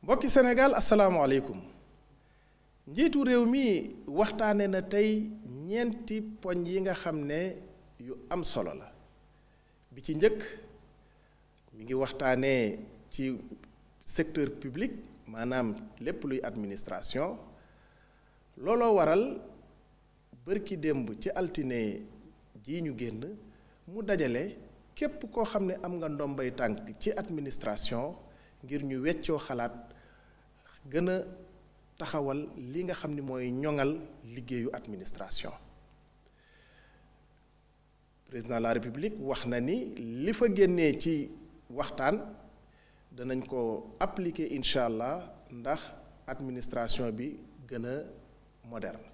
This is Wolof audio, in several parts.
mbokki Sénégal asalaamaaleykum njiitu réew mi waxtaane na tey ñeenti poñ yi nga xam ne yu am solo la bi ci njëkk mi ngi waxtaanee ci secteur public maanaam lépp luy administration looloo waral bërki démb ci altine ji ñu génn mu dajale képp koo xam ne am nga ndombay tànk ci administration ngir ñu weccoo xalaat gën a taxawal li nga xam ni mooy ñoŋal liggéeyu administration président de la république wax na ni li fa génnee ci waxtaan danañ ko appliquer incha allah ndax administration bi gën a moderne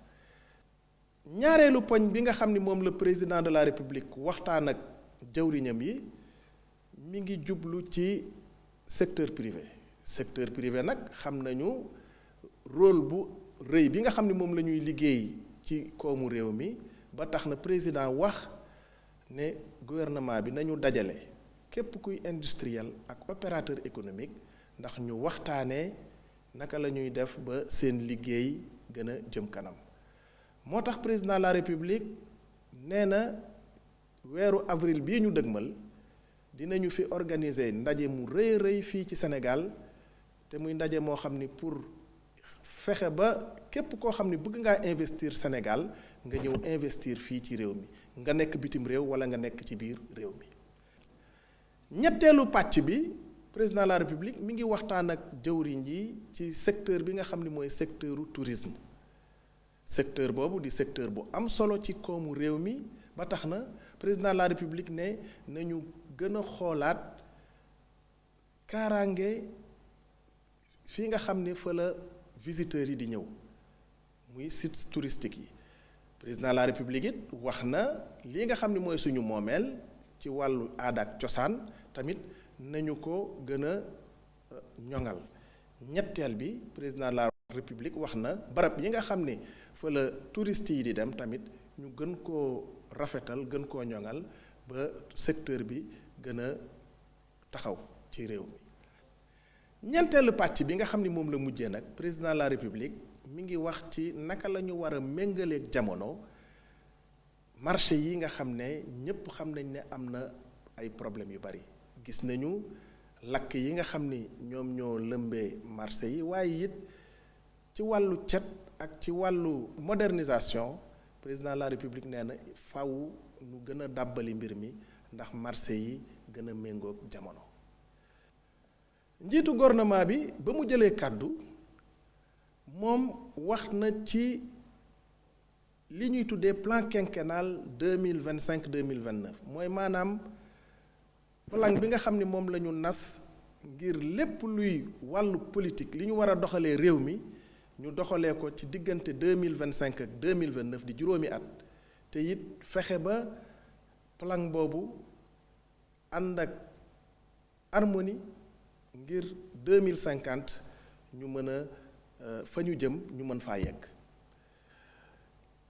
ñaareelu poñ bi nga xam ni moom la président de la république waxtaan ak jawriñam yi mi ngi jublu ci secteur privé nag xam nañu rôle bu rëy bi nga xam ni moom la ñuy liggéey ci koomu réew mi ba tax na président wax ne gouvernement bi nañu dajale képp kuy industriel ak opérateur économique ndax ñu waxtaanee naka la ñuy def ba seen liggéey gën a jëm kanam moo tax président de la république nee na weeru avril bii ñu dëgmal dinañu fi organiser ndaje mu rëy rëy fii ci Sénégal te muy ndaje moo xam ni pour fexe ba képp koo xam ni bëgg ngaa investir Sénégal nga ñëw investir fii ci réew mi nga nekk bitim réew wala nga nekk ci biir réew mi ñetteelu pàcc bi président de la république mi ngi waxtaan ak jëwriñ yi ci secteur bi nga xam ni mooy secteuru tourisme secteur boobu di secteur bu am solo ci koomu réew mi ba tax na président de la république ne nañu gën a xoolaat kaaraange fii nga xam ne fa la visiteurs yi di ñëw muy sites touristiques yi président de la république it wax na lii nga xam ne mooy suñu moomeel ci wàllu aada ak cosaan tamit nañu ko gën a ñoŋal ñetteel bi président de la république wax na barab yi nga xam ne fa la touristes yi di dem tamit ñu gën koo rafetal gën koo ñoŋal ba secteur bi gën a taxaw ci réew mi ñeenteelu pàcc bi nga xam ni moom la mujjee nag président de la république mi ngi wax ci naka la ñu war a méngaleeg jamono marché yi nga xam ne ñépp xam nañ ne am na ay problèmes yu bari gis nañu lakk yi nga xam ni ñoom ñoo lëmbee marché yi waaye it ci wàllu cet ak ci wàllu modernisation président de la république nee na faw ñu gën a dàbbali mbir mi ndax marché yi gën a méngoog jamono njiitu gouvernement bi ba mu jëlee kàddu moom wax na ci li ñuy tuddee plan quinquennal 2025-2029 mooy maanaam plan bi nga xam ni moom la ñu nas ngir lépp luy wàllu politique li ñu war a doxalee réew mi ñu doxalee ko ci diggante 2025 ak 2029 di juróomi at te it fexe ba plan boobu ànd ak harmonie ngir 2050 ñu mën a fa ñu jëm ñu mën faa yegg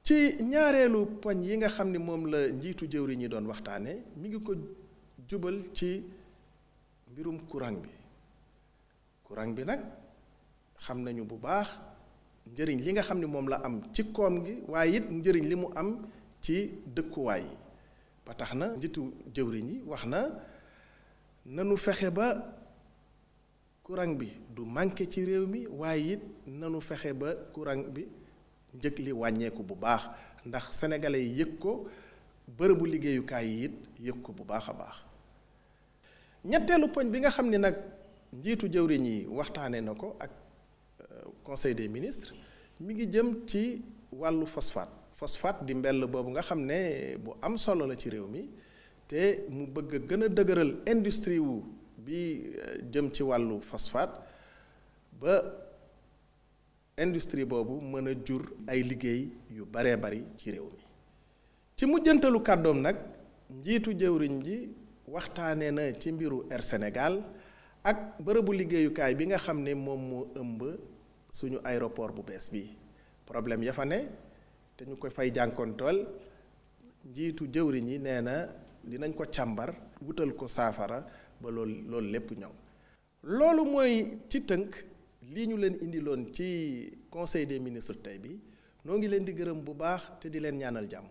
ci ñaareelu poñ yi nga xam ni moom la njiitu jëwriñ ñi doon waxtaane mi ngi ko jubal ci mbirum courant bi nag xam nañu bu baax njëriñ li nga xam ni moom la am ci koom gi waaye it njëriñ li mu am ci dëkkuwaay yi ba tax na njiitu jëwriñ yi wax na nanu fexe ba courant bi du manqué ci réew mi waaye it nanu fexe ba courant bi njëg li wàññeeku bu baax ndax sénégalais yi yëg ko bërëbu liggéeyukaay yi it yëg ko bu baax a baax ñetteelu poñ bi nga xam ni nag njiitu jëwriñ yi waxtaane na ko ak conseil des ministres mi ngi jëm ci wàllu phosphate di mbell boobu nga xam ne bu am solo la ci réew mi te mu bëgg a gën a dëgëral industrie wu bi jëm ci wàllu phosphate ba industrie boobu mën a jur ay liggéey yu baree bari ci réew mi ci mujjantalu kàddoom nag njiitu jëwriñ ji waxtaane na ci mbiru Air Sénégal ak bërëbu liggéeyukaay bi nga xam ne moom moo ëmb suñu aéroport bu bees bi problème ya fa ne te ñu ko fay jànkonteel njiitu jëwriñ yi nee na dinañ ko càmbar wutal ko saafara ba loolu lépp ñëw loolu mooy ci tënk lii ñu leen indiloon ci conseil des ministres tey bi noo ngi leen di gërëm bu baax te di leen ñaanal jàmm.